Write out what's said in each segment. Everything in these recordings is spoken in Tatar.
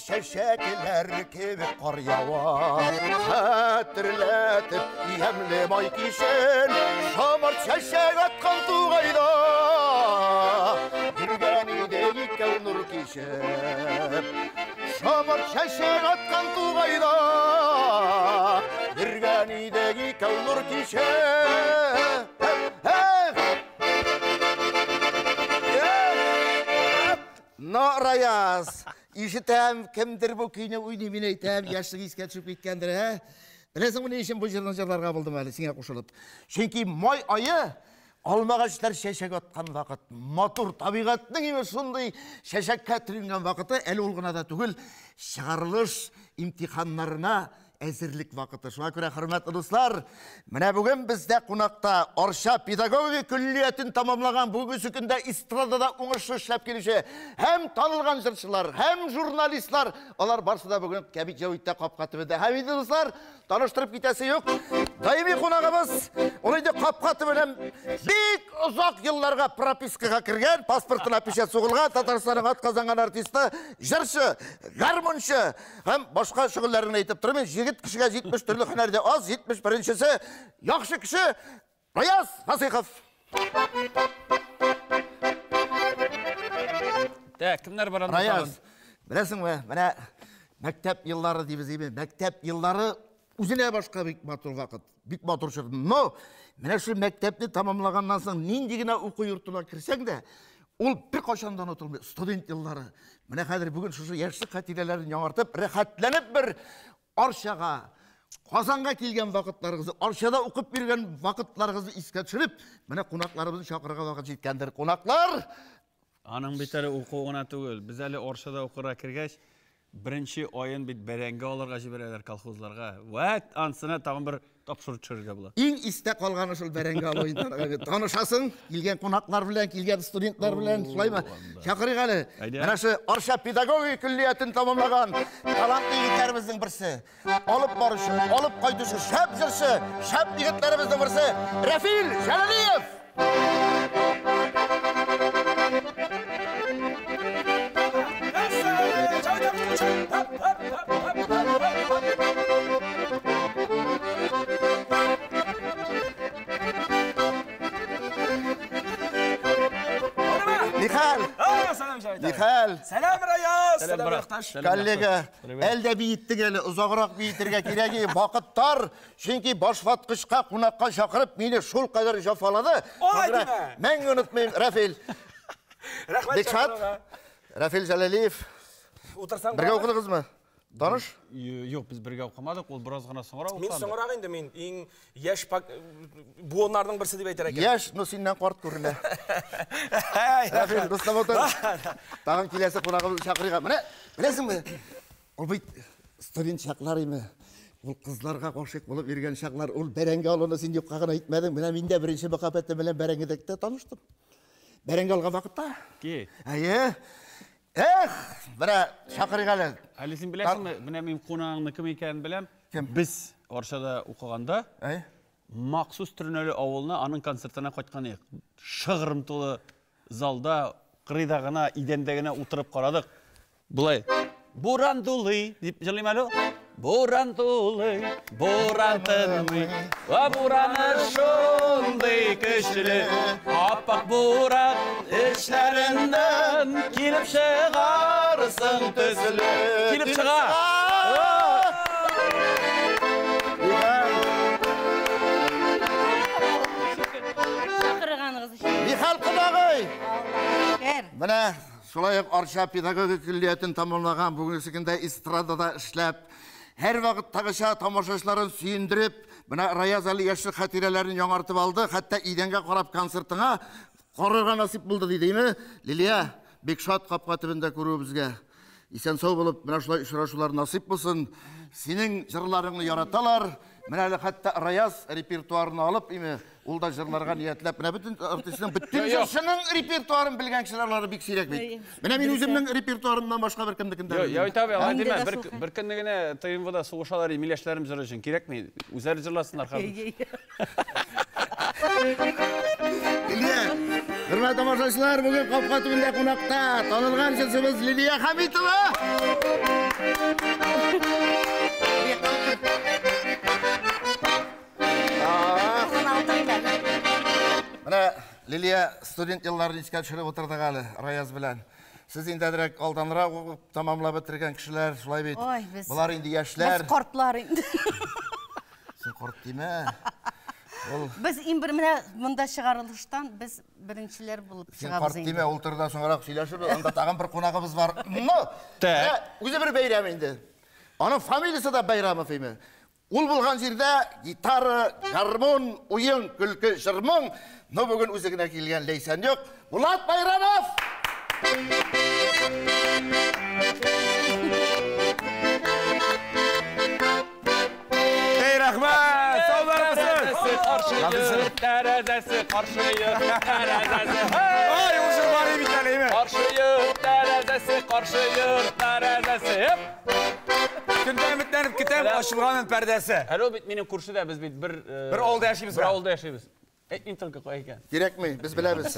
Чәчәкләр кебек кар ява. Хәтерләтеп ямьле май кичен, шомырт чәчәк аткан тугайда. Йөргән идек икәү нур кичеп. Шомырт чәчәк аткан тугайда. Йөргән идек икәү нур кичеп. Но, Раяз, ишетәм, кемдер бу көйне уйный, мин әйтәм, яшьлек искә төшеп киткәндер, ә? Беләсеңме, ни өчен бу җырны җырларга булдым әле сиңа кушылып? Чөнки май ае алмагачлар чәчәк аткан вакыт, матур табигатьнең име шундый чәчәккә төренгән вакыты, әле ул гына да түгел, чыгарылыш имтиханнарына әзерлек вакыты. Шуңа күрә, хөрмәтле дуслар, менә бүген бездә кунакта Арча педагогия көллиятен тамамлаган, бүгенге көндә эстрадада уңышлы эшләп килүче һәм танылган җырчылар, һәм журналистлар, алар барысы да бүген Кәбит Җәвиттә капка төбендә. Һәм инде, дуслар, таныштырып китәсе юк, даими кунагыбыз, ул инде капка төбеннән бик озак елларга пропискага кергән, паспортына печать сугылган Татарстанның атказанган артисты, җырчы, гармунчы һәм башка шөгыльләрен әйтеп тормыйм. Егет кешегә 70 төрле һөнәр дә аз, 71-нчесе яхшы кеше Раяз Фасыйхов. Так, кемнәр бар анда? Раяз, беләсеңме, менә мәктәп еллары дибез име? Мәктәп еллары үзенә башка бик матур вакыт, бик матур чор. Но менә шул мәктәпне тамамлаганнан соң нинди генә уку йортына керсәң дә, ул беркайчан да онытылмый. Студент еллары. Менә хәзер бүген шушы яшьлек хатирәләрен яңартып, рәхәтләнеп бер Арчага, Казанга килгән вакытларыгызны, Арчада укып йөргән вакытларыгызны искә төшереп, менә кунакларыбызны чакырырга вакыт җиткәндер. Кунаклар! Аның бит әле уку гына түгел. Без әле Арчада укырга кергәч, беренче аен бит бәрәңге алырга җибәрәләр колхозларга. Вәт, ансына тагын бер тапшыру төшерергә була. Иң истә калганы шул бәрәңге алу инде. Танышасың, килгән кунаклар белән, килгән студентлар белән, шулаймы? Чакырыйк әле. Менә шу Арча педагогия көллиятен тамамлаган талантлы егетләребезнең берсе, алып баручы, алып кайтучы шәп җырчы, шәп егетләребезнең берсе Рәфил Җәләлиев. Михаил! Михаил! Сәлам, Раяз! Сәлам, якташ! Коллега, әлдә биеттек әле, озаграк биетергә кирәк, вакыт тар. Чөнки башваткычка кунакка чакырып, мине шул кадәр җафалады. Алай димә! Мәңге онытмыйм, Рәфил. Рәхмәт. Бик шат. Рәфил Җәләлиев. Утырсаң. Бергә укыдыгызмы? Таныш? Юк, без бергә укымадык, ул бераз гына соңрак укыды. Мин соңрак инде, мин иң яшь буыннарның берсе дип әйтер идем. Яшь, но синнән карт күренә. Рәфил, дуслап утыр. Тагын киләсе кунагыбызны чакырыйк. Менә, беләсеңме? Ул бит студент чаклар име? Ул кызларга гашыйк булып йөргән чаклар, ул бәрәңге алуны син юкка гына әйтмәдең. Менә мин дә беренче мәхәббәтем белән бәрәңгедә таныштым. Бәрәңге алган вакытта. Ки. Әйе. Эх, менә чакырыйк әле. Әле син беләсеңме, менә мин кунагыңны кем икәнен беләм. Кем? Без Арчада укыганда, Әй. махсус Төрнәле авылына аның концертына кайткан идек. Шыгрым тулы залда, кырыйда гына, идәндә генә утырып карадык. Болай. Буран дулый дип җырлыйм әле. Буран дулый, буран тынмый. Ва бураны шундый көчле. Аппак буран эчләреннән килеп чыгарсың төсле. Килеп чыга. Чакырганыгыз өчен. Михаил кодагый! Аллаһ. Менә шулай ук Арча педагогия көллиятен тамамлаган, бүгенге көндә эстрадада эшләп, һәрвакыттагыча тамашачыларын сөендереп, менә Раяз әле яшьлек хатирәләрен яңартып алды, хәтта идәнгә карап концертыңа карарга насыйп булды дидеме? Лилия, бик шат капка төбендә күрүебезгә. Исән-сау булып, менә шулай очрашулар насыйп булсын. Синең җырларыңны яраталар. Менә әле хәтта Раяз репертуарын алып, име, ул да җырларга ниятләп, менә бөтен артистның, бөтен җырчының репертуарын белгән кешеләр алары бик сирәк бит. Менә мин үземнең репертуарымнан башка беркемнекен дә белмим. Яй таби, алай димә, бер көнне генә ТНВда сугышалар, миләшләрем җыры өчен кирәкми. Үзләре җырласыннар хәзер. Илья, Хөрмәтле тамашачылар, бүген капка төбендә кунакта танылган җырчыбыз Лилия Хәмитова. Менә Лилия студент елларын искә төшереп утырдык әле Раяз белән. Сез инде әзрәк алданрак укып тәмамлап бетергән кешеләр, шулай бит? Ой, без. Болар инде яшьләр. Без картлар инде. Син карт димә. Ул Без иң бер менә монда чыгарылыштан без беренчеләр булып Син чыгабыз карт инде. димә, ул турыда соңрак сөйләшербез. Анда тагын бер кунагыбыз бар. Ну, Так. үзе бер бәйрәм инде. Аның фамилиясе дә Бәйрәмов име. Ул булган җирдә гитара, гармун, уен, көлке, җыр-моң. Но бүген үзе генә килгән Ләйсән юк. Булат Байрамов! Эй, рәхмәт! Саулармысыз? Каршы йорт тәрәзәсе, каршы йорт тәрәзәсе. Ай, ул җыр бар бит әле, әйме? Каршы йорт тәрәзәсе, каршы йорт тәрәзәсе. Көндә өметләнеп көтәм, ачылганын пәрдәсе. Әле ул бит минем күршедә, без бит бер Бер авылда яшибез. Бер авылда яшибез. Әйтмим только кая икән. Кирәкми, без беләбез.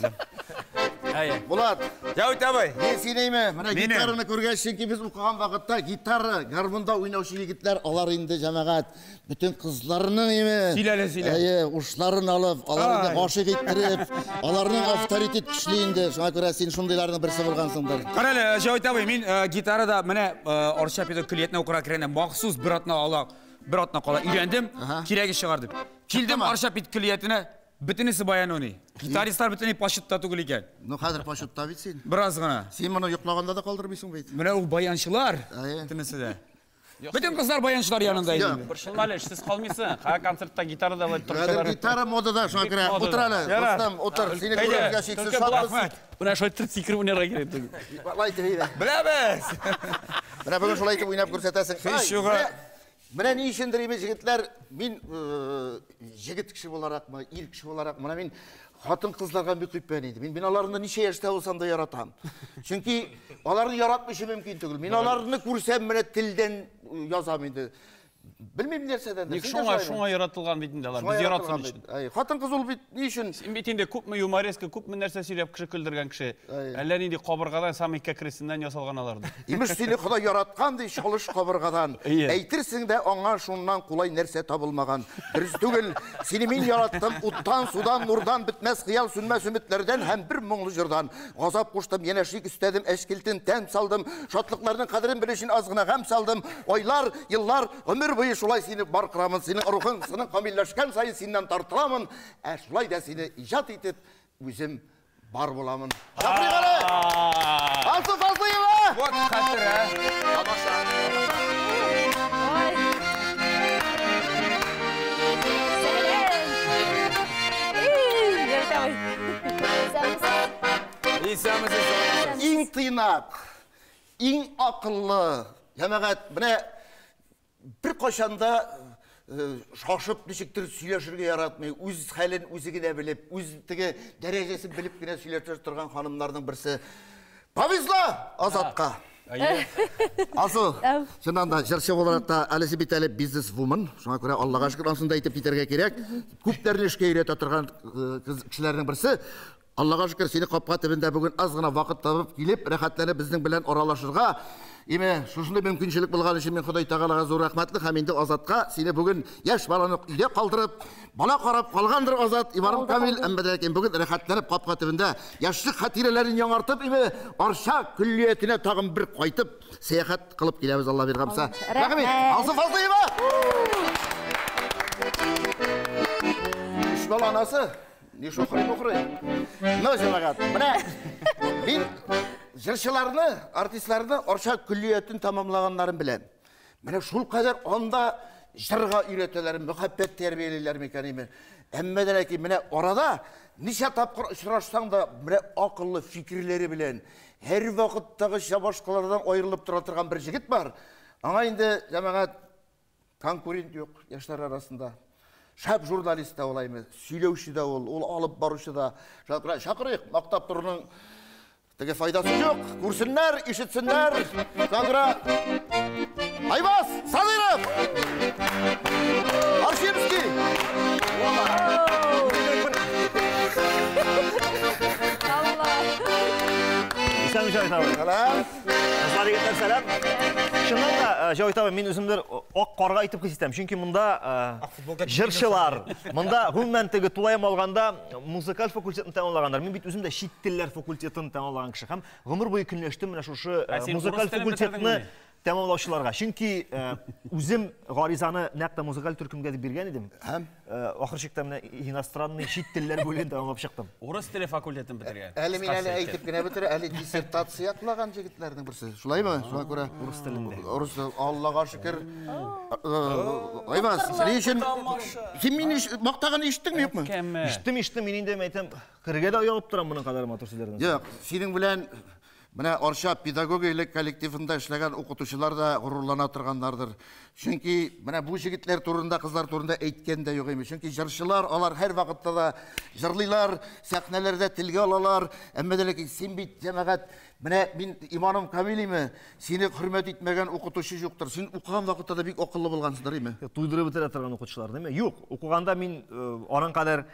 Әйе. Булат, Җәвит абый. мин сине әйме, менә Минем. гитараны күргәч, чөнки без укыган вакытта гитара, гармунда уйнаучы егетләр, алар инде җәмәгать, бөтен кызларның име. Сөйлә әле, сөйлә. Әйе, ушларын алып, алар инде Ай. гашыйк иттереп, аларның авторитет көчле инде. Шуңа күрә син шундыйларның берсе булгансыңдыр. Кара әле, Җәвит абый, мин гитарада менә Арча педагог көллиятенә укырга кергәндә махсус бер атна ала, бер атна кала өйрәндем, кирәге чыгар дип. Килдем Арча пед көллиятенә, бөтенесе баян уйный. Гитаристлар бөтенләй пашытта түгел икән. Ну, хәзер пашытта бит син. Бераз гына. Син моны йоклаганда да калдырмыйсың бит. Менә ул баянчылар, Әйе. бөтенесе дә. Бөтен кызлар баянчылар янында иде. Юк. Борчылма әле, эшсез калмыйсың. Ха, концертта гитарада былай торып Хәзер чыгарып. гитара модада, шуңа күрә Бик модада. утыр әле, Ярар. дустым, утыр. Сине Әйдә. күрергә чиксез Только шатбыз. Булат, менә шулай итеп сикереп уйнарга кирәк түгел. Шулай итеп әйдә. Беләбез. Менә бүген шулай итеп уйнап күрсәтәсең. Һич Ай, югы. Менә ни өчендер име егетләр, мин егет кеше буларакмы, ир кеше буларак, менә мин хатын-кызларга бик күпән инде. Мин аларны ничә яшьтә булсам да яратам. Чөнки аларны яратмыйча мөмкин түгел. Мин аларны күрсәм, менә телдән язам инде. Белмим нәрсәдән. Ник шуңа, шуңа яратылган бит инде алар. Без яратсын өчен. Хатын-кыз ул бит ни өчен? Син бит инде күпме юмореска, күпме нәрсә сөйләп кеше көлдергән кеше. Әллә нинди кабыргадан, самый кәкресеннән ясалган алар. Имеш сине Ходай яраткан ди, чалыш кабыргадан. Әйе. Әйтерсең дә аңа шуннан кулай нәрсә табылмаган. Дөрес түгел, сине мин яраттым уттан, судан, нурдан, бетмәс хыял, сүнмәс өметләрдән һәм бер моңлы җырдан. Газап куштым, янәшик өстәдем, әшкелтен тән салдым, шатлыкларның кадерен белү өчен аз гына гамь салдым. Айлар, еллар, гомер буе шулай сине бар кырамын, синең рухың, синең камилләшкән саен синнән тартыламын. Ә шулай да сине иҗат итеп, үзем бар буламын. Чакырыйк әле! Алсу Фазлыева! Вот хәтер, ә. Ой. Сәлам. Эй, Җәвит абый. Исәнмесез. Иң тыйнак, иң акыллы, җәмәгать, менә бер кайчанда шашып ничектер сөйләшергә яратмый, үз хәлен үзе генә белеп, үз теге дәрәҗәсен белеп кенә сөйләшә торган ханымнарның берсе. Повезло Азатка. Алсу, чыннан да җырчы буларак та әле син бит әле бизнес-вумен, шуңа күрә Аллага шөкер, анысын да әйтеп китәргә кирәк. Күпләрне эшкә өйрәтә торган кешеләрнең берсе. Аллага шөкер, сине капка төбендә бүген аз гына вакыт табып килеп, рәхәтләнеп безнең белән аралашырга. Име, шушындый мөмкинчелек булган өчен мин Ходай Тәгаләгә зур рәхмәтле һәм инде Азатка сине бүген яшь баланы өйдә калдырып, бала карап калгандыр Азат, Ибарым Камил, әмма ләкин бүген рәхәтләнеп капка төбендә яшьлек хатирәләрен яңартып, име, Арча көллиятенә тагын бер кайтып, сәяхәт кылып киләбез, Алла биргәнсә. Рәхмәт. Алсу Фазлыева! Өч бала анасы. Ни шухрый мухрый. Ну, җәмәгать, менә мин җырчыларны, артистларны Арча көллиятен тәмамлаганнарын беләм. Менә шул кадәр анда җырга өйрәтәләр, мәхәббәт тәрбиялиләр микән име? Әмма дә ләкин менә арада ничә тапкыр очрашсаң да, менә акыллы фикерләре белән һәр вакыттагыча башкалардан аерылып тора торган бер җегет бар. Аңа инде җәмәгать конкурент юк яшьләр арасында. Шәп журналист та ул әйме, сөйләүче дә ул, ул алып баручы да. Чакырыйк, мактап торуның теге файдасы юк. Күрсеннәр, ишетсеннәр. Шуңа Айбас Садыров! Аршинский! Җавит абый. Сәлам. Кызлар, егетләр, сәлам. Чыннан да, Җавит абый, мин үземдер ак карга итеп хис итәм. Чөнки монда җырчылар, монда гомумән теге тулаем алганда музыкаль факультетны тәмамлаганнар. Мин бит үзем дә чит телләр факультетын тәмамлаган кеше һәм гомер буе көнләштем менә шушы музыкаль факультетны тәмамлаучыларга. Чөнки үзем гаризаны нәкъ тә музыкаль төркемгә дип биргән идем. Һәм ахыр чиктә менә иностранный чит телләр бүлеген тәмамлап чыктым. Урыс теле факультетын бетергән. Әле мин әле әйтеп кенә бетерә, әле диссертация яклаган җегетләрнең берсе. Шулаймы? Шуңа күрә урыс телендә. Урыс теле, Аллага шөкер. Айваз, ни өчен син мине мактаганны ишеттеңме, юкмы? Ишеттем, ишеттем, мин инде әйтәм, керергә дә оялып торам моның кадәр матур сүзләрдән. Юк, синең белән менә Арча педагогия коллективында эшләгән укытучылар да горурлана торганнардыр. Чөнки менә бу җегетләр турында, кызлар турында әйткән дә юк име. Чөнки җырчылар, алар һәр вакытта да җырлыйлар, сәхнәләрдә телгә алалар. Әмма дә ләкин син бит, җәмәгать, менә мин иманым камил име, сине хөрмәт итмәгән укытучы юктыр. Син укыган вакытта да бик акыллы булгансыңдыр име? Туйдырып бетерә торган укытучылар, димме? Юк, укыганда мин аның кадәр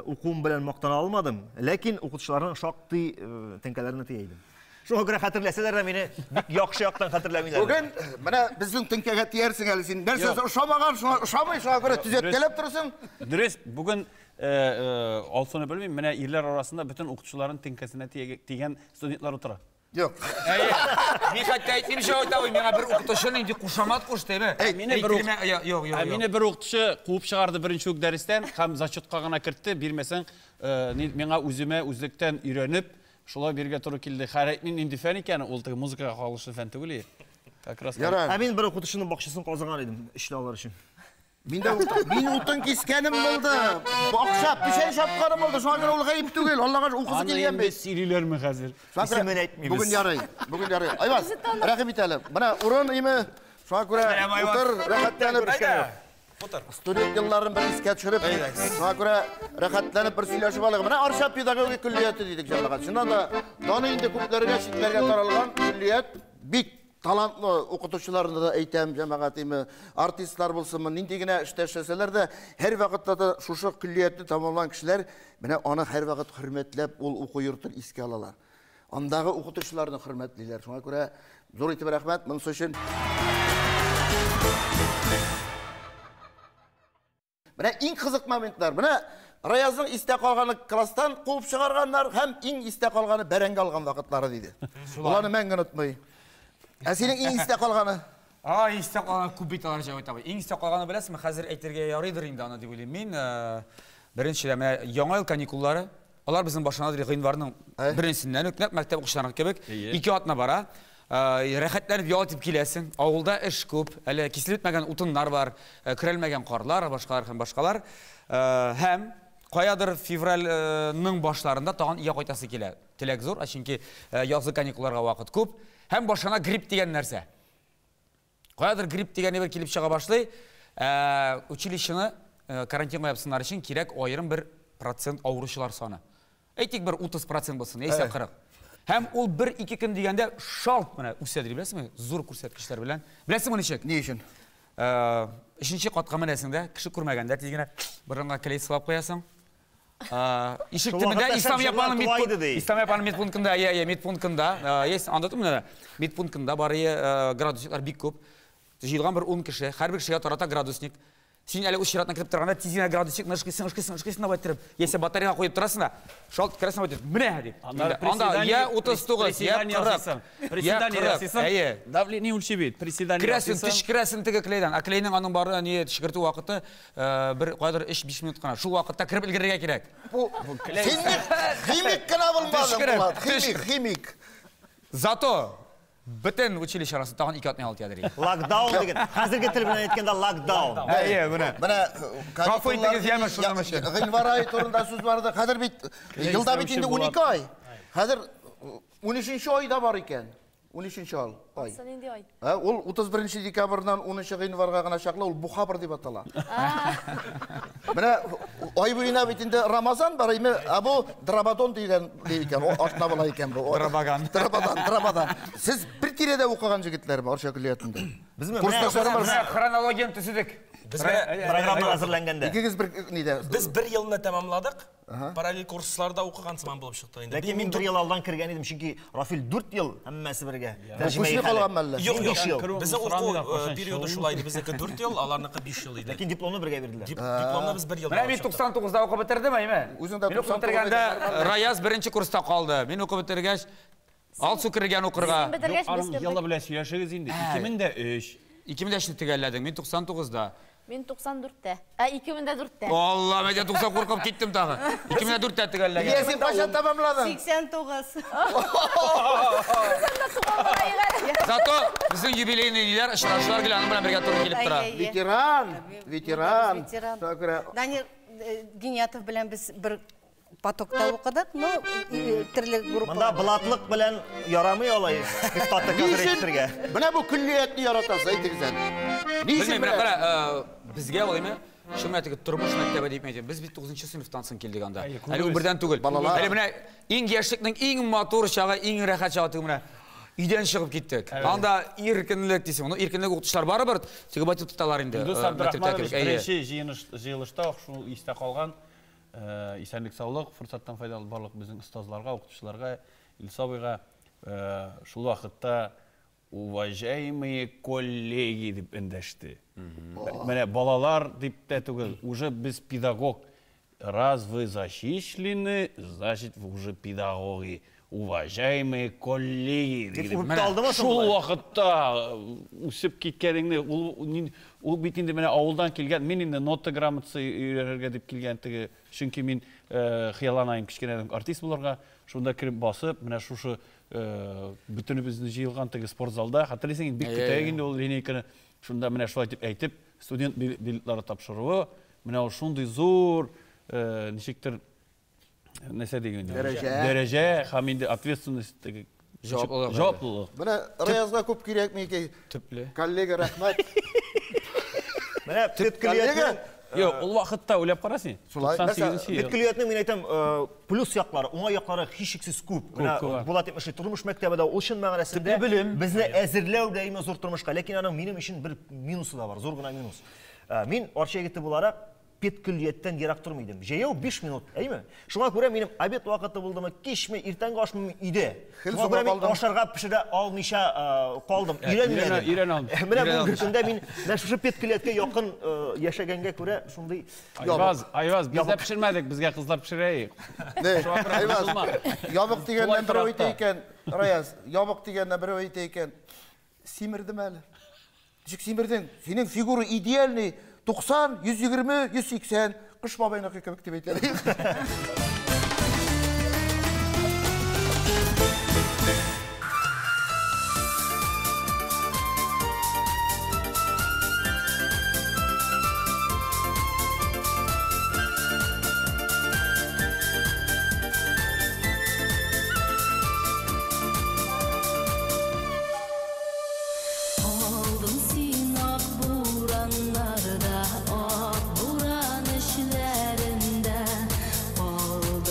укуым белән мактана алмадым, ләкин укытучыларның шактый теңкәләренә тия идем. Шуңа күрә хәтерләсәләр дә мине бик яхшы яктан хәтерләмиләр. Бүген менә безнең теңкәгә тиярсең әле син. Нәрсәсе ошамаган, шуңа ошамый, шуңа күрә төзәткәләп торасың. Дөрес, бүген Алсуны белмим, менә ирләр арасында бөтен укытучыларын теңкәсенә тигән студентлар утыра. Юк. Мин хәтта әйтмим, Җавит абый, миңа бер укытучы нинди кушамат кушты, әйме? Мине бер юк, юк. Мине бер укытучы куып чыгарды беренче үк дәрестән һәм зачетка гына кертте, бирмәсәң, миңа үземә үзлектән өйрәнеп, шулай биргә туры килде. Хәр әйтмим, нинди фән икән, ул теге музыкага кагылышлы фән түгел. Как раз. Ә мин бер укытучының бакчасын казыган идем, эшле алар өчен. Мин дә мин утын кискәнем булды. Бакча, печән чапканым булды. Шуңа күрә ул гаеп түгел. Аллага укысы килгән бит. Сөйлиләрме хәзер? Исемен әйтмибез. Бүген ярый. Бүген ярый. Айваз, рәхим ит әле. Менә урын име? Шуңа күрә утыр, рәхәтләнеп. Утыр. Студент елларын бер искә төшереп, шуңа күрә рәхәтләнеп бер сөйләшеп алыйк. Менә Арча педагогик көллияте дидек җәмәгать. Чыннан да даны инде күпләргә, читләргә таралган көллият бик талантлы укытучыларны да әйтәм, җәмәгать име, артистлар булсынмы, нинди генә эштә эшләсәләр дә, һәр вакытта да шушы көллиятне тәмамлаган кешеләр менә аны һәрвакыт хөрмәтләп ул уку йортын искә алалар. Андагы укытучыларны хөрмәтлиләр. Шуңа күрә зур итеп рәхмәт монысы өчен. Менә иң кызык моментлар. Менә Раязның истә калганы класстан куып чыгарганнар һәм иң истә калганы бәрәңге алган вакытлары диде. Уларны мәңге онытмый. Ә синең иң истә калганы? Ай, истә калганы күп бит алар, Җавит абый. Иң истә калганы беләсезме, хәзер әйтергә ярыйдыр инде аны дип уйлыйм. Мин беренчедән менә яңа ел каникуллары, алар безнең башлана ди гыйнварның беренчесеннән үк, нәкъ мәктәп укучыларыныкы кебек, 2 атна бара. Рәхәтләнеп ял итеп киләсең. Авылда эш күп, әле киселеп бетмәгән утыннар бар, көрәлмәгән карлар, башкалар һәм башкалар. Һәм каядыр февральның башларында тагын өйгә кайтасы килә. Теләк зур, чөнки язгы каникулларга вакыт күп. Һәм башына грипп дигән нәрсә. Каядыр грипп дигән әйбер килеп чыга башлый. Училищены карантинга япсыннар өчен кирәк аерым бер процент авыручылар саны. Әйтик бер 30% булсын, яисә 40. Һәм ул 1-2 көн дигәндә шалт менә үсә ди, беләсеңме? Зур күрсәткечләр белән. Беләсеңме ничек? Ни өчен? Өченче катка менәсең дә, кеше күрмәгәндә тиз генә борынга келәй сылап куясың. Ишек төбендә Ислам Япаның медпунктында, я, медпунктында, есть, анда түгел, медпунктында бар градусниклар бик күп. Җыелган бер 10 кеше, һәрбер кешегә тарата градусник. Син әле үз чиратына кертеп торганда тиз генә градусникны ышкыйсың, ышкыйсың, ышкыйсың да байтырып, яисә батареяга куеп торасың да, шалт керәсең байтырып, менә дип. Анда я 39, я 40, я 40. Әйе. Давление үлчи бит, приседание ясыйсың. Керәсең, төшкерәсең теге клейдан. Ә клейның аның бары не төшкертү вакыты бер кайдыр 3-5 минут кына. Шул вакытта кереп өлгерергә кирәк. Бу химик кенә булмадың, Булат. Химик, химик. Зато бөтен училище арасы тагын 2 атна алты ядер. Локдаун деген. Хәзерге тел белән әйткәндә локдаун. Әйе, менә. Менә гафу итегез, яме шуның өчен. Гыйнвар ае турында сүз барды. Хәзер бит елда бит инде 12 ай. Хәзер 13 айда бар икән. 13 ай. Нинди ай? Ул 31 декабрьдан 10 гыйнварга гына чаклы ул бухабр дип атала. Менә ай буена бит инде Рамазан бар, име, ә бу Драбадон дигән икән, атна була икән бу. Драбаган. Драбадан, Драбадан. Сез бер тирәдә укыган җегетләрме Арча көллиятендә? Безме? Курсташларым бар. Менә хронологияне төзедек. Без менә Программа әзерләнгәндә. Икегез бер нидә? Без бер елны тәмамладык. Параллель курсларда укыган сыман булып чыкты инде. Ләкин мин бер ел алдан кергән идем, чөнки Рафил 4 ел һәммәсе бергә. Күчми калган мәллә? Юк, юк. Биш ел. Безнең уку периоды шулай иде. Безнеке 4 ел, аларныкы 5 ел иде. Ләкин дипломны бергә бирделәр. Дипломны без бер елда Менә мин 99-да укып бетердем, әйме? Үзең дә Мин укып 99-да бетергәндә Раяз беренче курста калды. Мин укып бетергәч, Алсу кергән укырга. Син бетергәч, без Аның елы кердек. белән сөйләшегез инде. 2003. 2003-не төгәлләдең, мин 99-да. Мин 94-тә. Ә 2004-тә. Алла, мен 90 куркып киттем тагы. 2004-тә төгәлләгән. Ия, син кайчан тәмамладың? 89. Сен дә туган әле. Зато безнең юбилейный ниләр, очрашулар гел аның белән бергә туры килеп тора. Әй, әй. Ветеран, ветеран. Ветеран. Шуңа күрә Данир Гиниятов белән без бер потокта укыдык, но төрле группа. Монда блатлык белән ярамый алай дип татык Ни хәзер өчен әйтергә. менә бу көллиятне яратасыз, әйтегез әле. Ни өчен Белмим, менә менә? кара, безгә ул әйме, шул менә теге тормыш мәктәбе дип әйтәм. Без бит 9 сыйныфтан соң килдек анда. Әле ул бердән түгел. Балалар. Әле менә иң яшьлекнең иң матур чагы, иң рәхәт чагы теге менә өйдән чыгып киттек. Анда иркенлек дисең. Ну, иркенлек укытучылар барыбер теге байтып тоталар инде. Илдус мәктәптә Абдрахманович кебек. Әйе. беренче җыелышта ук шул истә калган исәнлек саулык форсаттан файдаланып барлык безнең остазларга, укытучыларга, Илдус абыйга шул вакытта уважаемые коллеги дип эндәште. Менә балалар дип тә түгел, уже без педагог. Раз вы зачислены, значит вы уже педагоги. Уважаемые коллеги. Дип дип. үпте алдымы соң Шул болай? вакытта үсеп киткәнеңне, ул бит инде менә авылдан килгән, мин инде нота грамотасы өйрәнергә дип килгән теге, чөнки мин хыялланайым кечкенәдән артист булырга, шунда кереп басып, менә шушы бөтенебезне җыелган теге спортзалда, хәтерлисең инде, бик Әйе, көтәйек әйе. инде ул линейканы, шунда менә шулай дип әйтеп, студент билетлары тапшыруы, менә ул шундый зур, ничектер, нәрсә дигән инде? Дәрәҗә. Дәрәҗә һәм инде ответственность теге Җаваплылык. Җаваплылык. Менә Раязга күп кирәкми икән. Төпле. Коллега, рәхмәт. Менә Коллега, педкөллиятнең Юк, ул вакытта уйлап кара син. Шулай, 98 ел. Педкөллиятнең мин әйтәм, плюс яклары, уңай яклары һичшиксез күп. Менә күп. Булат әйтмешли, тормыш мәктәбе дә ул чын мәгънәсендә безне әзерләү дә зур тормышка, ләкин аның минем өчен бер минусы да бар, зур гына минус. Мин Арча егете буларак педкөллияттән ерак тормый идем. Җәяү 5 минут, әйме? Шуңа күрә минем обед вакыты булдымы, кичме, иртәнге ашмы мин өйдә. Хел Шуңа күрә соңга мин калдың. ашарга пешерә алмыйча калдым, өйрәнмәдем. Өйрәнә алмыйсың. Менә бүгенге көндә мин менә шушы педкөллияткә якын яшәгәнгә күрә шундый Айваз, Айваз, без дә Ябык. пешермәдек, безгә кызлар пешерә. Не, Шуңа күрә Айваз, бозылма. ябык дигәннән Шулай берәү әйтә торакта. икән, Раяз, ябык дигәннән берәү әйтә икән, симердем әле. Ничек симердең? Синең фигура идеальный, 90, 120, 180, кыш бабайныкы кебек дип әйтә. Алдың син ак бураннарда, ак буран эчләрендә. Алдың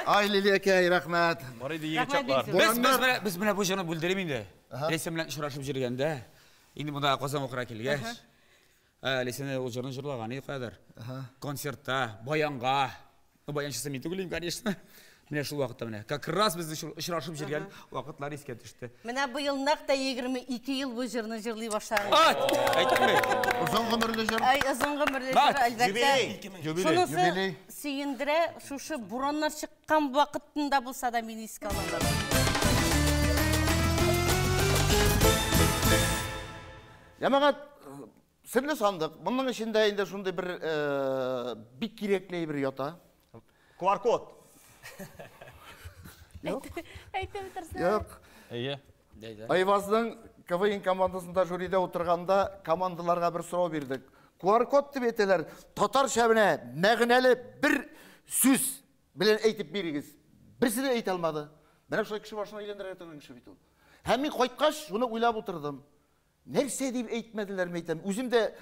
Ай, Лилиякәй, рәхмәт. Бар иде егет чаклар. Без менә бу җырны бүлдерим инде. Ләйсән белән очрашып йөргәндә, инде монда Казан укырга килгәч, Ләйсән ул җырны җырлаган иде кадәр. Концертта, баянга. Ну, баянчысы мин түгел, конечно. Менә шул вакытта менә как раз без очрашып йөргән вакытлар искә төште. Менә быел нәкъ тә 22 ел бу җырны җырлый башладым. Әйттеңме? Озын гомерле җыр. Ай, озын гомерле җыр, әлбәттә. Юбилей. Шунысы сөендерә, шушы бураннар чыккан вакытында булса да мине искә алалар. Җәмәгать, серле сандык. Моның эчендә инде шундый бер бик кирәкле бер ята. QR-код. Юк. Әйтеп бетерсен. Юк. Әйе. Айвазның КВН командасында жюрида утырганда командаларга бер сорау бирдек. QR-код дип әйтәләр. Татарча менә мәгънәле бер сүз белән әйтеп бирегез. Берсе дә әйтә алмады. Менә шулай кеше башына әйләндерә торган кеше бит ул. Һәм мин кайткач шуны уйлап утырдым. Нәрсә дип әйтмәделәр, мин әйтәм. Үзем дә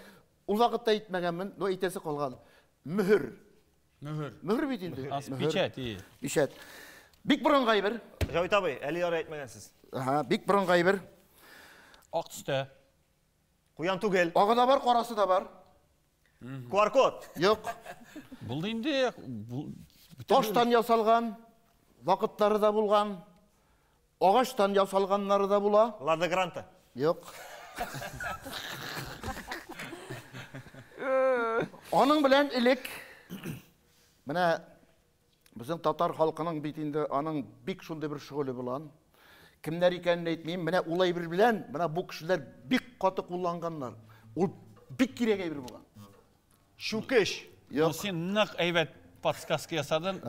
ул вакытта әйтмәгәнмен, но әйтәсе калган. Мөһер. Мөһер. Мөһер бит инде. Печать, и. Печать. Бик борынгы әйбер. Җавит абый, әле ярый әйтмәгәнсез. Ага, бик борынгы әйбер. Ак төстә. Куян түгел. Агы да бар, карасы да бар. QR-код. Юк. Булды инде. Таштан ясалган, вакытлары да булган. Агачтан ясалганнары да була. Лада Гранта. Юк. Аның белән элек менә безнең татар халкының бит инде аның бик шундый бер шөгыле булган. Кемнәр икәнен әйтмим, менә ул әйбер белән менә бу кешеләр бик каты кулланганнар. Ул бик кирәк әйбер булган. Чүкеч. Юк. Син нык әйбәт подсказка ясадың.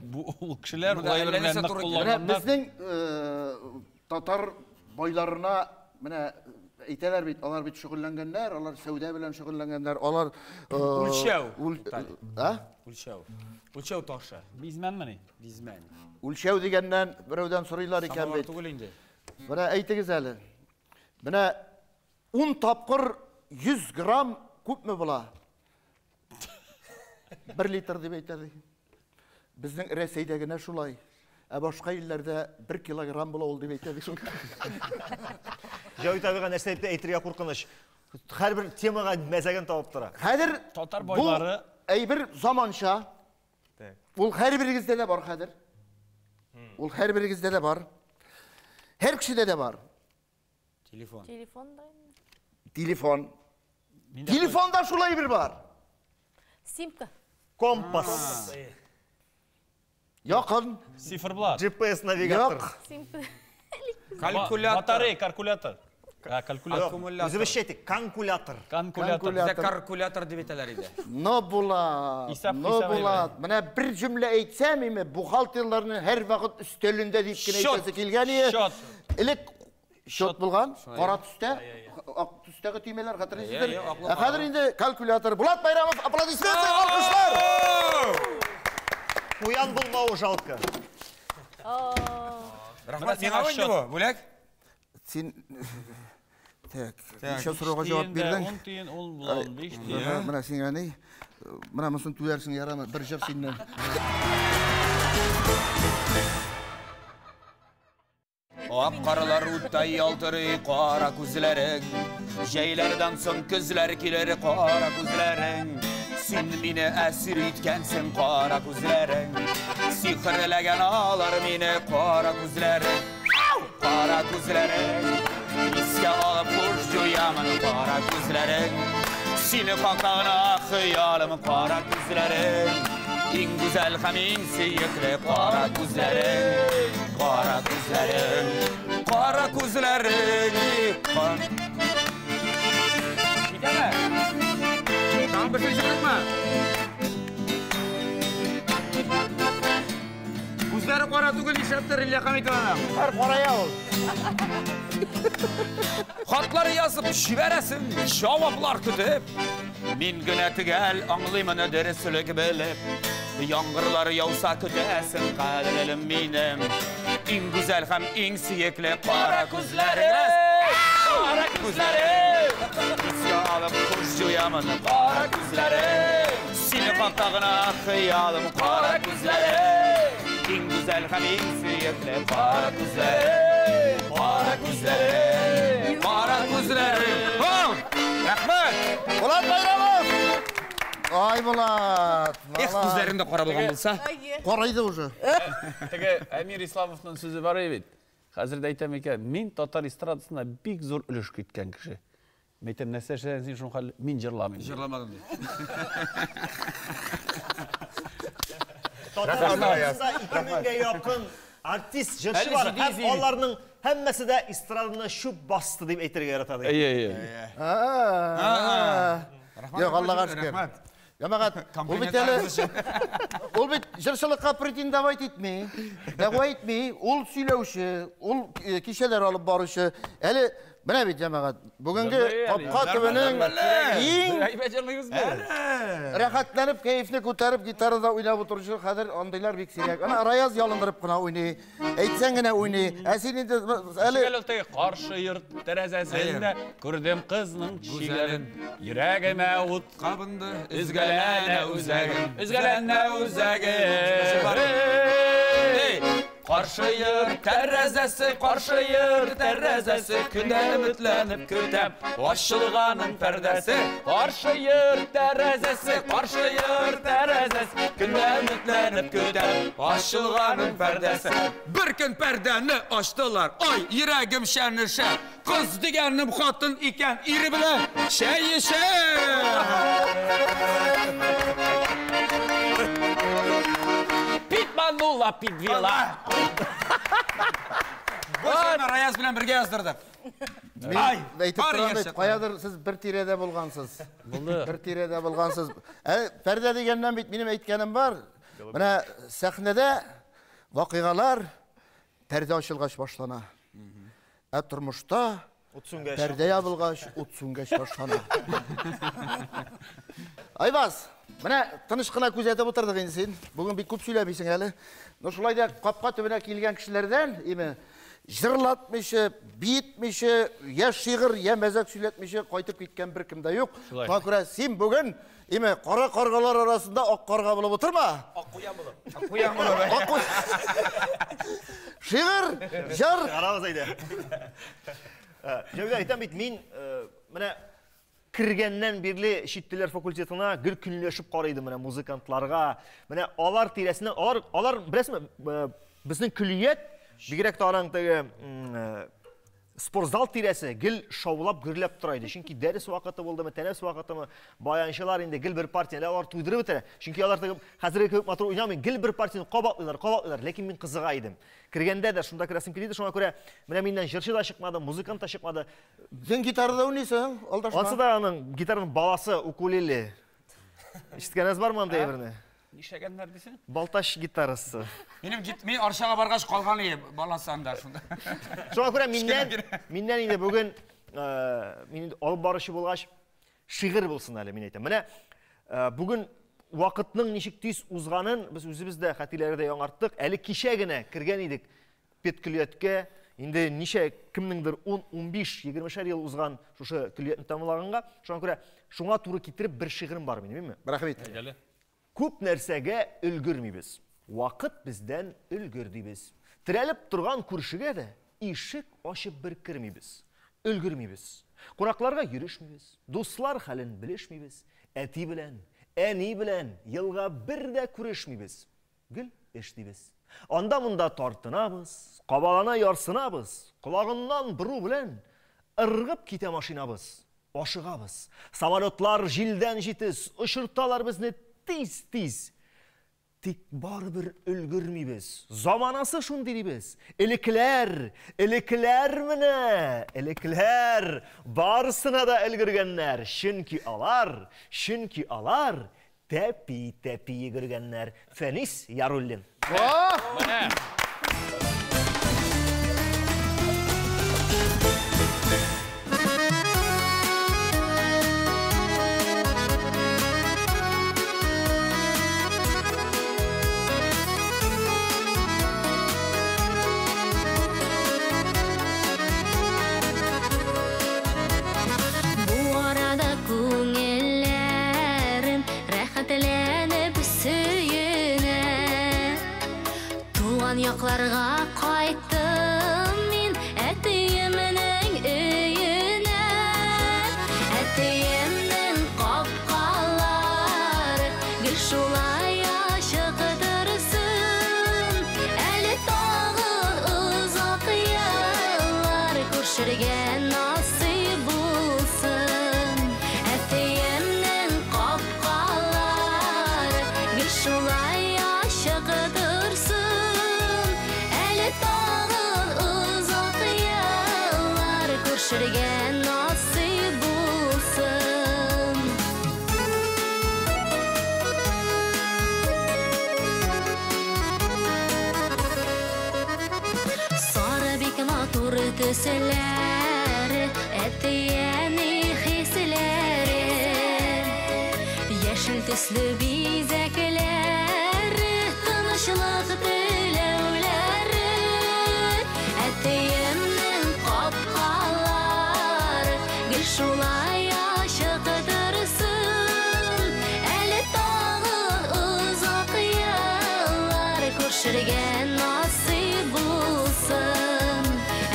Бу ул кешеләр ул әйбер белән нык кулланганнар. Менә безнең татар байларына менә әйтәләр бит, алар бит шөгыльләнгәннәр, алар сәүдә белән шөгыльләнгәннәр, алар үлчәү. А? Үлчәү. Үлчәү ташы. Бизмәнмени? Бизмән. Үлчәү дигәннән берәүдән сорыйлар икән бит. Түгел инде. Менә әйтегез әле. Менә 10 тапкыр 100 грамм күпме була? 1 литр дип әйтә. Безнең Рәсәйдә генә шулай. Ә башка илләрдә 1 килограмм була ул дип әйтә. Җавит абыйга нәрсә дип әйтергә куркыныч. Һәрбер темага мәзәген табып тора. Хәзер татар байлары әйбер заманча. Ул һәрберегездә дә бар хәзер. Ул һәрберегездә дә бар. Һәр кешедә дә бар. Телефон. Телефон да. Телефон. Телефонда шулай бер бар. Симка. Компас. Якын. Циферблат. GPS навигатор. Симка. Калькулятор. Батарея, калькулятор. Калькулятор. Үзебезчә әйтик, канкулятор. Канкулятор. Бездә калькулятор дип әйтәләр иде. Но була, но була. Менә бер җөмлә әйтсәм, име, бухгалтерларның һәр вакыт өстәлендә дип кенә әйтәсе килгән иде. Элек счет булган, кара төстә, ак төстәге төймәләр хәтерлисездер. Ә хәзер инде калькулятор. Булат Байрамов, аплодисменты, алкышлар! Куян булмавы жалко. Рәхмәт, миңа инде бу, бүләк. Син так, ничә сорауга җавап бирдең? 10 тиен, ул булган 5 тиен. Менә сиңа ни? Менә монысын түләрсең, ярамы? Бер җыр синнән. Ак каралар уттай ялтырый кара күзләрең, Җәйләрдән соң көзләр килер кара күзләрең. Син мине әсир иткәнсең кара күзләрең, Сихерләгән алар мине кара күзләрең. Кара күзләрең, искә алып хуш җуямын кара күзләрең. Сине хакына хыялым кара күзләрең. Иң гүзәл һәм иң сөекле кара күзләрең, кара күзләрең, кара күзләрең. Китәме? Тагын бер сүз җырлыкмы? Күзләре кара түгел, нишләптер Лилия Хәмитованың? Һәр карая ул. Хатлар язып җибәрәсең, җаваплар көтеп. Мин генә төгәл аңлыймын дөреслек белеп. Яңгырлар яуса көтәсең, кадерлем минем. Иң гүзәл һәм иң сөекле кара күзләрең. Кара күзләрең. Искә алып хуш җуямын кара күзләрең. Сине хакта гына хыялым кара күзләрең. Иң гүзәл һәм иң сөекле кара күзләре, кара күзләре, кара күзләре. Рәхмәт! Булат Байрамов! Ай, Булат! Эх, күзләрем дә кара булган булса. Карайды уже. Теге Әмир Исламовның сүзе бар бит. Хәзер дә әйтәм икән, мин татар эстрадасына бик зур өлеш керткән кеше. Мин әйтәм, нәрсә эшләдең син шул хәл? Мин җырламыйм. Җырламадым ди. Татар эстрадасында 2000гә якын артист, җырчы бар. Һәм аларның һәммәсе дә эстраданы чүп басты дип әйтергә ярата ди. Әйе, әйе. Юк, Аллага шөкер. Җәмәгать, ул бит әле ул бит җырчылыкка претендовать итми, дәгъва итми, ул сөйләүче, ул кичәләр алып баручы. Әле менә бит җәмәгать, бүгенге капка төбенең иң рәхәтләнеп, кәефне күтәреп, гитарада уйнап утыручы хәзер андыйлар бик сирәк. Ана Раяз ялындырып кына уйный, әйтсәң генә уйный. Ә син инде әле каршы йорт тәрәзәсендә күрдем кызның чигәрен. Йөрәгемә ут кабынды, өзгәләнә үзәгем, өзгәләнә үзәгем. Каршы йорт тәрәзәсе, каршы йорт тәрәзәсе, көндә өметләнеп көтәм, ачылганын пәрдәсе. Каршы йорт тәрәзәсе, каршы йорт тәрәзәсе, көндә өметләнеп көтәм, ачылганын пәрдәсе. Бер көн пәрдәне ачтылар, ай, йөрәгем шәнешә, кыз дигәнем хатын икән, ире белән чәй эчә. Підманула, підвела. Бу җырны Раяз белән бергә яздырдык. Мин әйтеп торам бит, каядыр сез бер тирәдә булгансыз. Булды. Бер тирәдә булгансыз. Пәрдә дигәннән бит минем әйткәнем бар. Менә сәхнәдә вакыйгалар пәрдә ачылгач башлана. Ә тормышта пәрдә ябылгач, ут сүнгәч башлана. Айваз, менә тыныч кына күзәтеп утырдык инде син. Бүген бик күп сөйләмисең әле. Но шулай да капка төбенә килгән кешеләрдән, име, җырлатмыйча, биетмичә, я шигырь, я мәзәк сөйләтмичә кайтып киткән бер кем дә юк. Шуңа күрә син бүген, име, кара каргалар арасында ак карга булып утырма. Ак куян булып. Ак куян булып. Ак куян. Шигырь, җыр. Карагыз әйдә. Җәүдәт, әйтәм бит, мин менә кергәннән бирле чит телләр факультетына гел көнләшеп карый идем менә музыкантларга. Менә алар тирәсеннән, алар, беләсезме, безнең көллият, бигрәк тә аның теге спортзал тирәсе гел шаулап, гөрләп тора иде. Чөнки дәрес вакыты булдымы, тәнәфес вакытымы, баянчылар инде гел бер партияне алар туйдырып бетерә. Чөнки алар теге хәзерге кебек матур уйнамый, гел бер партияне кабатлыйлар, кабатлыйлар. Ләкин мин кызыга идем. Кергәндә дә шунда керәсем килде, шуңа күрә менә миннән җырчы да чыкмады, музыкант та чыкмады. Син гитарада уйныйсың, алдашма. Ансы да аның гитараның баласы, укулеле. Ишеткәнегез бармы андый әйберне? Нишләгәннәр дисең? Балтач гитарасы. Минем гит, мин Арчага баргач калган иде баласы анда шунда. Шуңа күрә миннән инде бүген, мин инде алып баручы булгач, шигырь булсын әле, мин әйтәм. Менә бүген вакытның ничек тиз узганын без үзебез дә хатирәләрдә яңарттык. Әле кичә генә кергән идек педкөллияткә. Инде ничә кемнеңдер 10, 15, 20 ел узган шушы көллиятне тәмамлаганга. Шуңа күрә шуңа туры китереп бер шигырем бар минем, әйеме? Рәхмәт. Әйдәле. Күп нәрсәгә өлгермибез. Вакыт бездән өлгер дибез. Терәлеп торган күршегә дә ишек ачып бер кермибез. Өлгермибез. Кунакларга йөрешмибез. Дуслар хәлен белешмибез. Әти белән, әни белән елга бер дә күрешмибез. Гел эш дибез. Анда монда тартынабыз, кабалана ярсынабыз, колагыннан бору белән ыргып китә машинабыз. Ашыгабыз. Самолетлар җилдән җитез, очырталар безне тиз-тиз. Тик барыбер өлгермибез. Заманасы шундый дибез. Элекләр, элекләр менә, элекләр барысына да өлгергәннәр. Чөнки алар тәпи-тәпи йөгергәннәр. Фәнис Яруллин. Менә. Рәхәтләнеп сөенә. Йокларга кайттым мин әтиемнең өенә. Әтиемнең капкалары гел шулай ачык торсын. Әле тагын озак еллар күрешергә насыйп булсын. Әтиемнең капкалары гел шулай ачык торсын. Әле тагын озак еллар күрешергә насыйп булсын. Сары бик матур төсләр, әти-әни хисләре. Яшел төсле бизәкләр, тынычлык теләүләре. Әтиемнең капкалары гел шулай ачык торсын. Әле тагын озак еллар күрешергә насыйп булсын.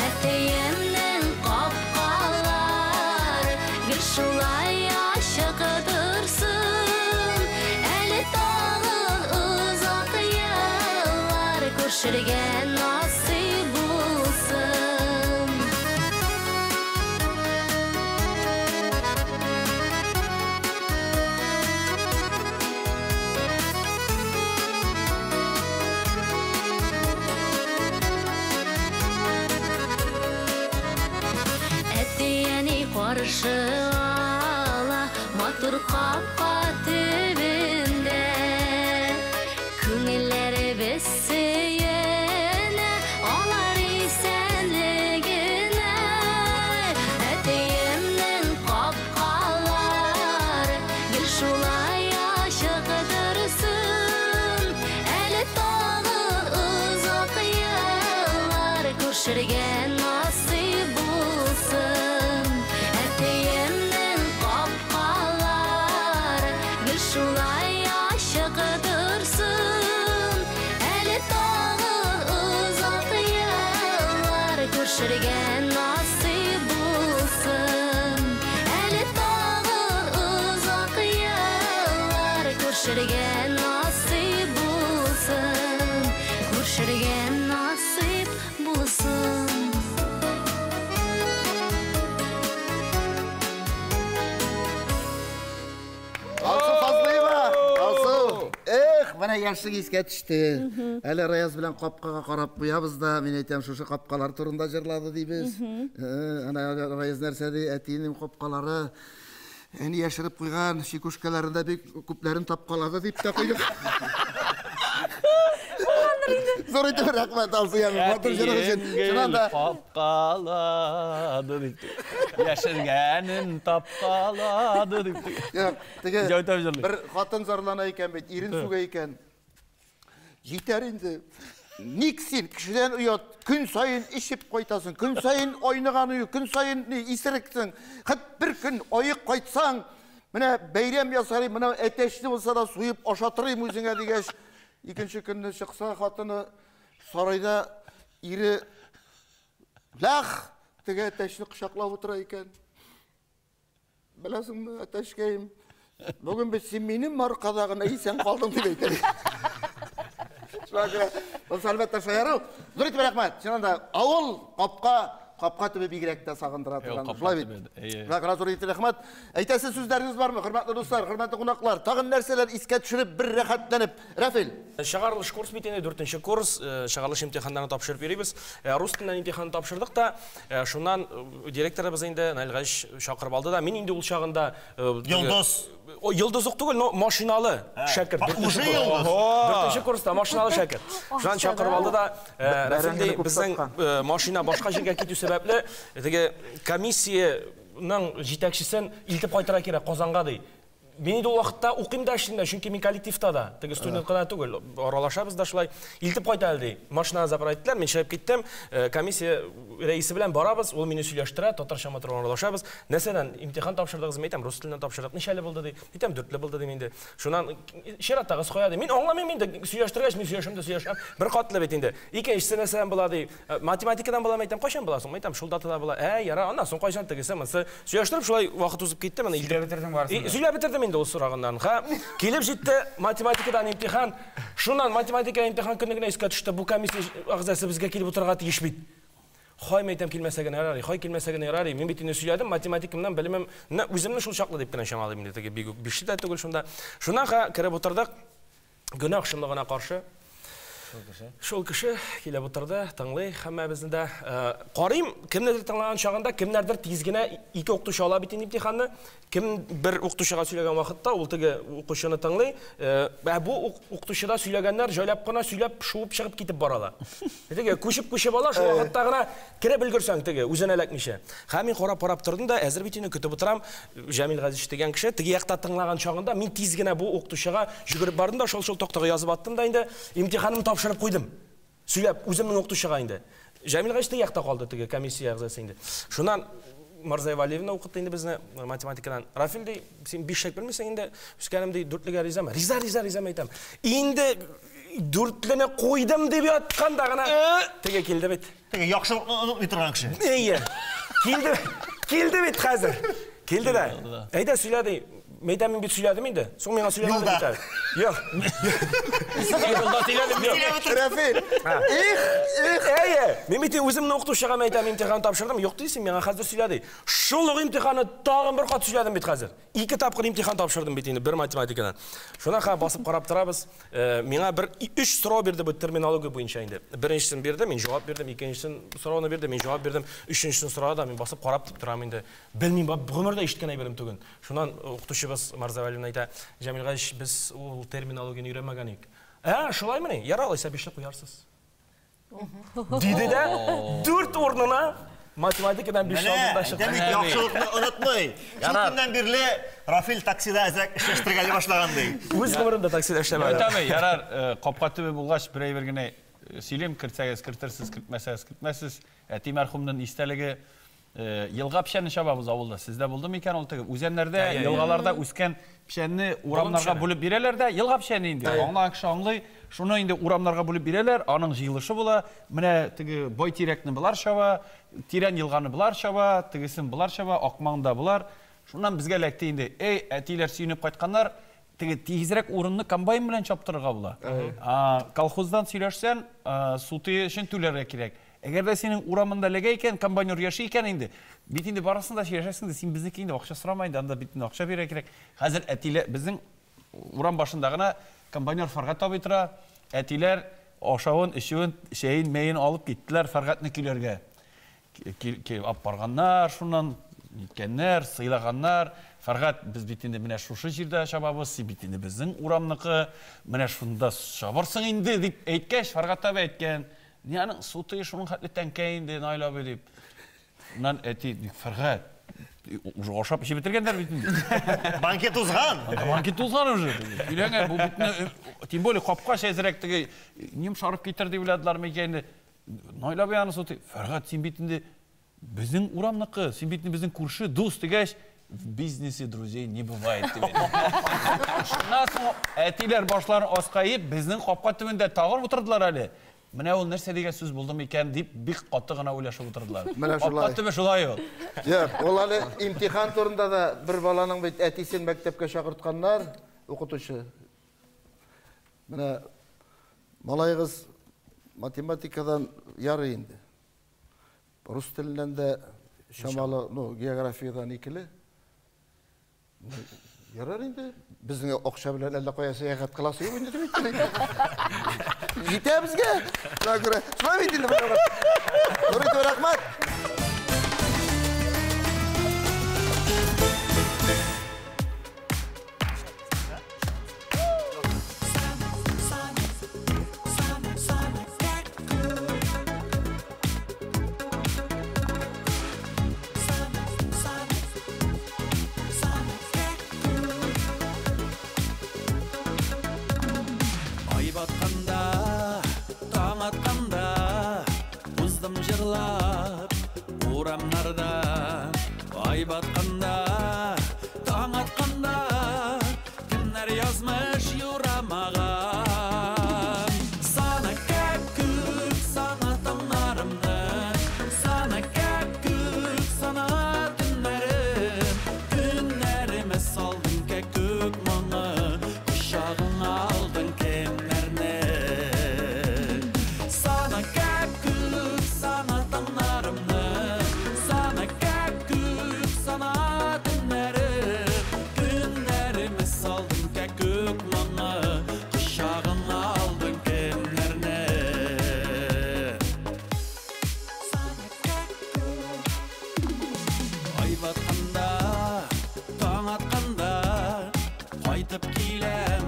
Әтиемнең капкалары гел шулай ачык торсын. Әле тагын озак еллар күрешергә насыйп булсын. Әти-әни каршы ала матур капка төбендә. Күңелләребез сөенә алар исәнлегенә. Әтиемнең капкалары гел шулай ачык торсын. Әле тагын озак еллар күрешергә насыйп булсын. Әтиемнең капкалары гел шулай ачык торсын. Әле тагын озак еллар күрешергә насыйп булсын. Әле тагын озак еллар күрешергә насыйп булсын. Күрешергә насыйп булсын. Алсу Фазлыева! Алсу! Эх, менә яшьлек искә төште. Әле Раяз белән капкага карап куябыз да, мин әйтәм, шушы капкалар турында җырлады дибез. Ана Раяз нәрсә ди, әтиенең капкалары әни яшереп куйган чекушкаларында бик күпләрен тапкалады дип тә куйдык. Зур итеп рәхмәт, Алсу, ягъни матур җырың өчен. Чыннан да Капкалады дип. Яшергәнен тапкалады дип. Юк, теге Җәүтәп җырлый. бер хатын зарлана икән бит, ирен сүгә икән. Җитәр инде. Ник син кешедән оят, көн саен эчеп кайтасың, көн саен айныган ую, көн саен ни исерексең. Хәт бер көн аек кайтсаң, менә бәйрәм ясарым, менә әтәчле булса да суеп ашатырым үзеңә дигәч, икенче көнне чыкса хатыны сарайда ире лах теге әтәчне кочаклап утыра икән. Беләсеңме, әтәчкәем, бүген бит син минем аркада гына исән калдың дип әйтә. Шуңа күрә, булса әлбәттә шаяру. Зур итеп рәхмәт. Чыннан да авыл капка, капка төбе бигрәк тә сагындыра торган. Капка Шулай бит. төбе, әйе. Шуңа күрә зур итеп рәхмәт. Әйтәсе сүзләрегез бармы, хөрмәтле дуслар, хөрмәтле кунаклар? Тагын нәрсәләр искә төшереп бер рәхәтләнеп. Рафил. Чыгарылыш курс бит инде, 4нче курс, чыгарылыш имтиханнарын тапшырып йөрибез. Рус теленнән имтихан тапшырдык та, шуннан директорыбыз инде Наил Галич чакырып алды да, мин инде ул чагында Йолдыз. Йолдыз ук түгел, но машиналы шәкерт. Уже йолдыз. 4нче курста машиналы шәкерт. Шуннан чакырып алды да, Рафил ди, безнең машина башка җиргә китү сәбәпле, теге комиссиянең җитәкчесен илтеп кайтырга кирәк Казанга ди. Мин инде ул вакытта укыйм да эшлим дә, чөнки мин коллективта да, теге студент кына түгел, аралашабыз да шулай. Илтеп кайта әле ди. Машинаны забрать иттеләр, мин чыгып киттем. Комиссия рәисе белән барабыз, ул мине сөйләштерә, татарча матур аралашабыз. Нәрсәдән имтихан тапшырдыгыз, мин әйтәм, рус теленнән тапшырдык. Ничәле булды ди. Әйтәм, дүртле булды дим инде. Шуннан чираттагысы кая ди. Мин аңламыйм инде, сөйләштергәч, мин сөйләшәм дә сөйләшәм. Бер катлы бит инде. Икенчесе нәрсәдән була ди. Математикадан була, әйтәм, кайчан була соң? Әйтәм, шул датада була. Ә, яра, аннан соң кайчан тегесе, монысы. Сөйләштереп шулай вакыт узып китте, менә Сөйләп бетердең барысын да. Сөйләп бетердем инде ул сораганнарын. Ха, килеп җитте математикадан имтихан. Шуннан математика имтихан көне генә искә төште. Бу комиссия әгъзасы безгә килеп утырырга тиеш бит. Хай, мәйтәм, килмәсә генә ярар, хай, килмәсә генә ярар. Мин бит инде сөйләдем, математикамнан белемем, үземне шул чаклы дип кенә чамалыйм инде, теге бик үк бишле дә түгел шунда. Шуннан ха кереп утырдык. Гөнаһ шомлыгына каршы. Шул кеше килеп утырды, тыңлый һәммәбезне дә. Карыйм, кемнедер тыңлаган чагында, кемнәрдер тиз генә ике укытучы ала бит инде имтиханны. Кем бер укытучыга сөйләгән вакытта, ул теге укучыны тыңлый. Ә бу укытучыда сөйләгәннәр җайлап кына сөйләп, шуып чыгып китеп баралар. Теге күчеп-күчеп ала, шул вакытта гына кереп өлгерсәң теге, үзенә эләкмичә. Һәм мин карап-карап тордым да, әзер бит инде көтеп утырам. Җәмил Газизович дигән кеше теге якта тыңлаган чагында мин тиз генә бу укытучыга йөгереп бардым да, шул-шул тактага язып аттым да инде, имтиханымны тапшырып куйдым. Сөйләп, үземнең укытучыга инде. Җәмил Газизович теге якта калды, теге комиссия әгъзасы инде. Шуннан Марзаева Алиевна укытты инде безне математикадан. Рафил ди, син бишлек белмисең инде, үскәнем ди, дүртлегә ризамы? Риза, риза, риза әйтәм. Инде дүртлене куйдым дип ятканда гына теге килде бит. Теге яхшылыкны онытмый торган кеше. Әйе. Килде, килде бит хәзер. Килде дә. Әйдә сөйлә ди. Мәйтәм, мин бит сөйләдем инде. Соң миңа сөйләмәдең бит әле. Юк. Юлда сөйләдем. Рәфил. Их, их. Әйе. Мин бит үземне укытучыга мәйтәм, имтихан тапшырдым. Юк дисең, миңа хәзер сөйлә ди. Шул ук имтиханны тагын бер кат сөйләдем бит хәзер. Ике тапкыр имтихан тапшырдым бит инде бер математикадан. Шуна ха басып карап торабыз. Миңа бер өч сорау бирде бу терминология буенча инде. Беренчесен бирде, мин җавап бирдем, икенчесен сорауны бирде, мин җавап бирдем, өченчесен сорады да, мин басып карап тик торам инде. Белмим, гомердә ишеткән әйберем түгел. Шуннан укытучыбыз Марза Вәлиевна әйтә, Җәмил Гаич, без ул терминологияне өйрәнмәгән идек. Ә, шулаймыни? Ярар, алайса бишле куярсыз. Диде дә, дүрт урынына математикадан биш алдында чыкты. Димәк, яхшылыкны онытмый. Шул көннән бирле Рафил таксида әзрәк эшләштергәли башлаган ди. Үз гомеремдә таксида эшләмәдем. Әйтәме, ярар, капка төбе булгач, бер әйбер генә сөйлим, керсәгез кертерсез, кертмәсәгез кертмәсез. Әти мәрхүмнең истәлеге, елга печәне чабабыз авылда. Сездә булды микән ул теге? Үзәннәрдә, елгаларда үскән печәнне урамнарга бүлеп бирәләр дә, елга печәне инде. Аңлаган кеше аңлый. Шуны инде урамнарга бүлеп бирәләр, аның җыелышы була. Менә теге бай тирәкне болар чаба, тирән елганы болар чаба, тегесен болар чаба, акмаңда болар. Шуннан безгә эләкте инде. Эй, әтиләр сөенеп кайтканнар, теге тизрәк урынны комбайн белән чаптырырга була. Колхоздан сөйләшсән, суты өчен түләргә кирәк. Әгәр дә синең урамында эләгә икән, комбайнер яши икән инде, бит инде барысын да сөйләшәсең дә, син безнеке инде акча сорама инде, анда бит инде акча бирергә кирәк. Хәзер әтиләр, безнең урам башында гына комбайнер Фәргать абый тора, әтиләр ашавын, эчүен, чәен, мәен алып киттеләр Фәргатьне көйләргә. Алып барганнар, шуннан ниткәннәр, сыйлаганнар. Фәргать, без бит инде менә шушы җирдә чабабыз, син бит инде безнең урамныкы, менә шунда чабырсың инде, дип әйткәч, Фәргать абый әйткән, ни аның суты шуның хәтле тәңкә инде, Наил абый, дип. Шуннан әти, Фәргать, уже ашап эчеп бетергәннәр бит инде. Банкет узган. Банкет узган уже. Өйләнгән, бу бит, тем более капкач әзрәк теге йомшарып китер дип уйладылар микән инде. Наил абый аны суты, Фәргать, син бит инде безнең урамныкы, син бит инде безнең күрше, дус дигәч, в бизнесе друзей не бывает дип әйтте. Шуннан соң әтиләр башларын аска иеп, безнең капка төбендә тагын утырдылар әле. Менә ул нәрсә дигән сүз булды микән дип бик каты гына уйлашып утырдылар. Менә шулай. Капка төбе шулай ул. Юк, ул әле имтихан турында да бер баланың бит әтисен мәктәпкә чакыртканнар, укытучы. Менә малайыгыз математикадан ярый инде. Рус теленнән дә чамалы, ну, географиядан икеле. Ярар инде, безнең акча белән әллә кая сәяхәт кыласы юк инде дип әйтте. Җитә безгә. Шуңа күрә, шулай бит инде. Нуритов, рәхмәт. җырлап урамнарда, ай батканда, таң атканда, кемнәр язмыш юрамаган. Сана кәккүк, сана таңнарымны, сана кәккүк, сана төннәрем. Көннәремә салдың кәккүк моңы, кочагыңа алдың кемнәрне. Сана кәккүк, сана таңнарымны, сана кәккүк, сана төннәрем. Көннәремә салдың кәккүк моңы, кочагыңа алдың кемнәрне. Ай батканда, таң атканда, кайтып киләм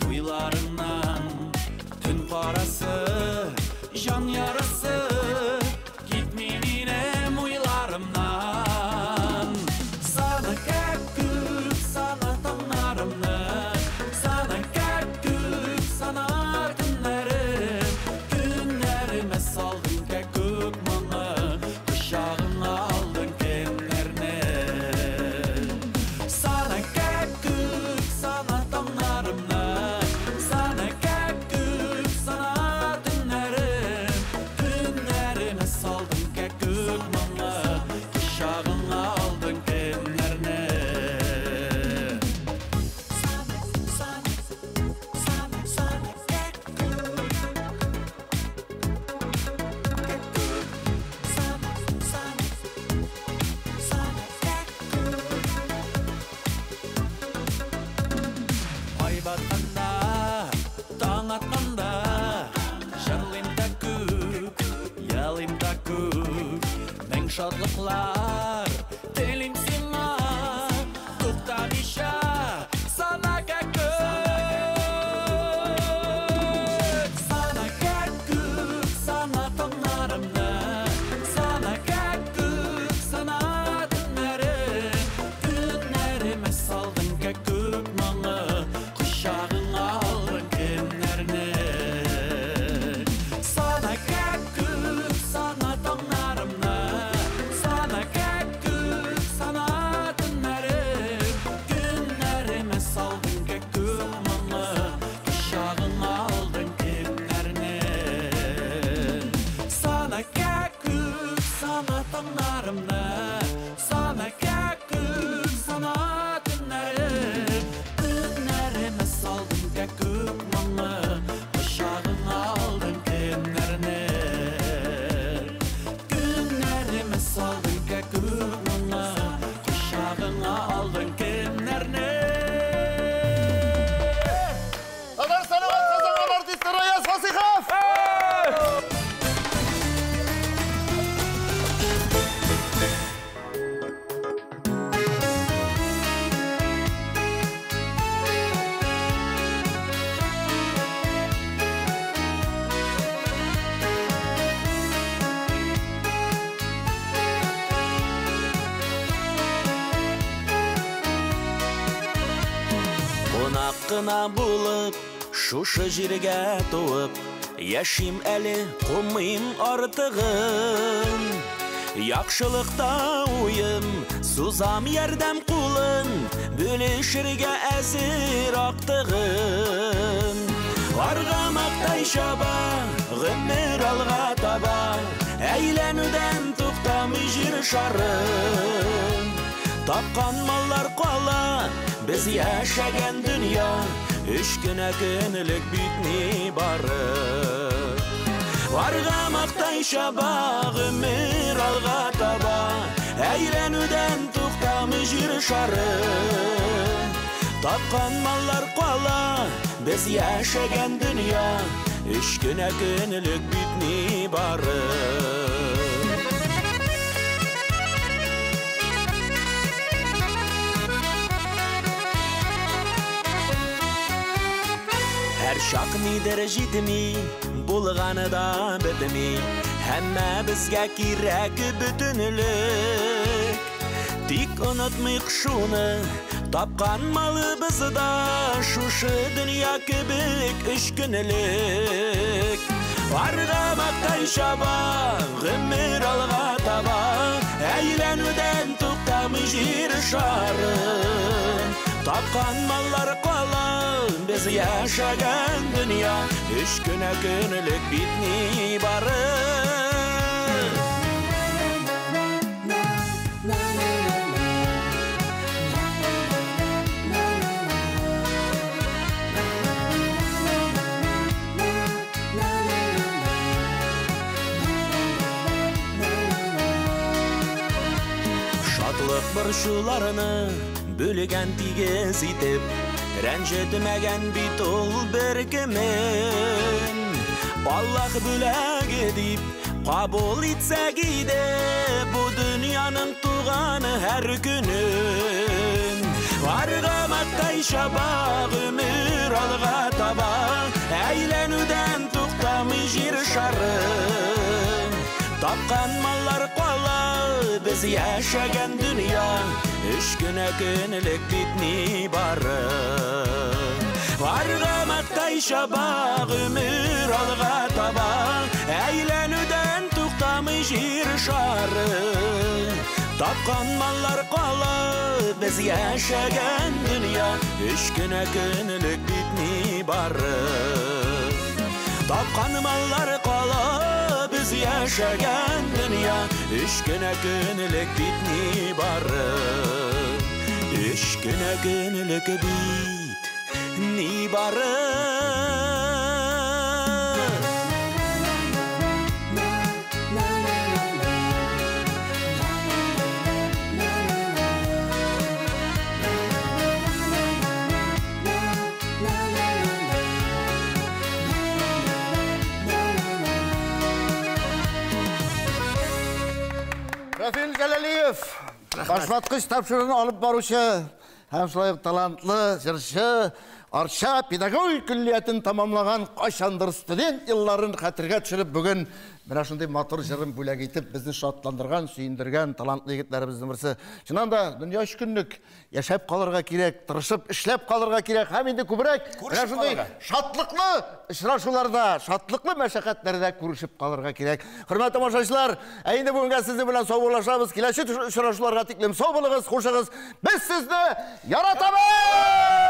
туйларыңнан. Төн карасы, җан ярасы, китми минем уйларымнан. Сана кәккүк, сана таңнарымны, сана кәккүк, сана төннәрем. Көннәремә салдың кәккүк моңы, кочагыңа алдың кемнәрне. Сана кәккүк, сана таңнарымны, сана кәккүк, сана төннәрем. Көннәремә салдың кәккүк моңы, кочагыңа алдың кемнәрне. Ай батканда, таң атканда, җырлыйм да күк, елыйм да күк. Мең шатлыклар телим сиңа, туктамыйча сана кәккүк. Сана кәккүк, сана таңнарымны, сана кәккүк, сана төннәрем. Көннәремә салдың кәккүк моңы, кочагыңа алдың кемнәрне. Сана кәккүк, сана таңнарымны, сана кәккүк, сана төннәрем. Көннәремә салдың кәккүк моңы, кочагыңа алдың кемнәрне. Сана кәккүк, сана таңнарымны, сана кәккүк, сана төннәрем. Көннәремә салдың кәккүк моңы, кочагыңа алдың кемнәрне. Көннәремә салдың кәккүк моңы, кочагыңа алдың кемнәрне. Татарстанның атказанган артисты Раяз Фасихов! Кунак кына булып, шушы җиргә туып, яшим әле, кумыйм артыгын. Яхшылыкта уем, сузам ярдәм кулын, бүлешергә әзер актыгын. Аргамактай чаба, гомер алга таба, әйләнүдән туктамый җир шары. Тапкан маллар кала, без яшәгән дөнья, өч кенә көнлек бит ни бары. Аргамактай чаба, гомер алга таба, әйләнүдән туктамый җир шары. Тапкан маллар кала, без яшәгән дөнья, өч кенә көнлек бит ни бары. Һәр чак нидер җитми, булганы да бетми, һәммә безгә кирәк бөтенлек. Тик онытмыйк шуны, тапкан малыбыз да шушы дөнья кебек өч көнлек. Аргамактай чаба, гомер алга таба, әйләнүдән туктамый җир шары. Тапкан маллар кала, без яшәгән дөнья, өч кенә көнлек бит ни бары. Шатлык борчуларны бүлгән тигез итеп, рәнҗетмәгән бит ул беркемен. Аллаһ бүләге дип кабул итсәк иде бу дөньяның туганы һәр көнен. Аргамактай чаба, гомер алга таба, әйләнүдән туктамый җир шары. Тапкан маллар кала, без яшәгән дөнья, өч кенә көнлек бит ни бары. Аргамактай чаба, гомер алга таба, әйләнүдән туктамый җир шары. Тапкан маллар кала, без яшәгән дөнья, өч кенә көнлек бит ни бары. Тапкан маллар кала, без яшәгән дөнья, өч кенә көнлек бит ни бары. Өч кенә көнлек бит ни бары. Рафил Җәләлиев, башваткыч тапшыруын алып баручы һәм шулай ук талантлы җырчы, Арча педагогик көллиятен тамамлаган кайчандыр студент елларын хәтергә төшереп, бүген менә шундый матур җырын бүләк итеп, безне шатландырган, сөендергән талантлы егетләребезнең берсе. Чыннан да, дөнья өч көнлек, яшәп калырга кирәк, тырышып эшләп калырга кирәк һәм инде күбрәк менә шундый шатлыклы очрашуларда, шатлыклы мәшәкатьләрдә күрешеп калырга кирәк. Хөрмәтле тамашачылар, ә инде бүгенгә сезнең белән саубуллашабыз. Киләсе очрашуларга тиклем сау булыгыз, хушыгыз. Без сезне яратабыз!